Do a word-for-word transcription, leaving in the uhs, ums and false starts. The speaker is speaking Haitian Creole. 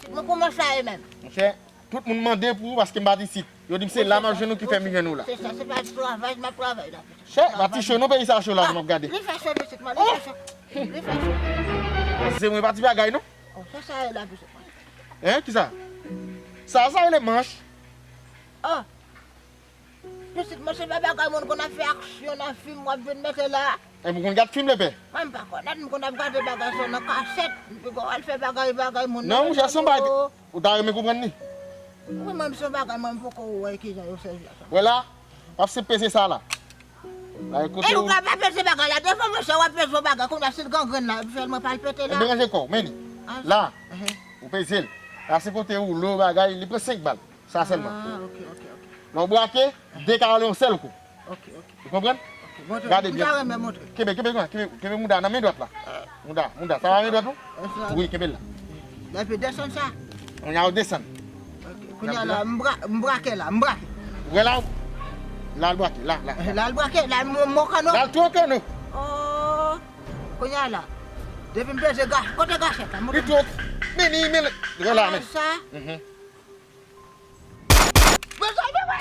Mwen kòman sa ye menm? Monchè, tout moun mande pou ou paske m pa t isit. Yo di m se la m ap jwenn ou ki fè m jwenn ou la. Se sa, se pa travay m ap travay la. Chè, pa ti cho non, peyi sa cho la m ap gade. Li fè cho pitit mwen, li fè cho. Li fè cho. Se mwen pa ti bagay non. Oh, se sa ye la pitit mwen. Hein, kisa? Sa, sa rele manch. Oh. Pitit mwen, se pa bagay moun konn ap fè aksyon nan fim w ap vin mete la. E pou konn gad fim lepè? Mwen m pa konn, m konn ap gade bagay sa nan kasèt. M poko al fè bagay, bagay moun nan. Non, monchè, se yon bagay ou ta renmen konprann li. Wi, mwen, se yon bagay mwen m poko wè kijan yo sèvi ak sa. Wè la, w ap se peze sa la. La, e kote ou pa peze bagay la, devan monchè w ap peze yon bagay, kounye a si l gangrenn la, epi fè l mwen palpite la. Ebyen ranje kò w, men li. La, ou peze l. La se kote ou lo bagay, li pran senk bal. Sa sèlman. Ah, ok, ok, ok. Lè w brake, de ka ale yon sèl kou. Ok, ok. Ou konprann? Ok, montre. Gade byen. M ta renmen montre. Kenbe, kenbe, kenbe, kenbe mouda nan men dwat la. Mouda, mouda, sa pa men dwat ou? Wi, kenbe l la. Epi desann sa. Kounye a ou desann. Ok, kounye a la, m bra-, m brake la, m brake. Ou wè la, la l brake, la, la. La l brake, la m, m kanno. La l tou kanno. Oh, kounye a la. Depi m peze ga-, kote gachèt la? Li tou, men li, men li. Wè la, men. Sa. Mhm. Mezanmi, wè!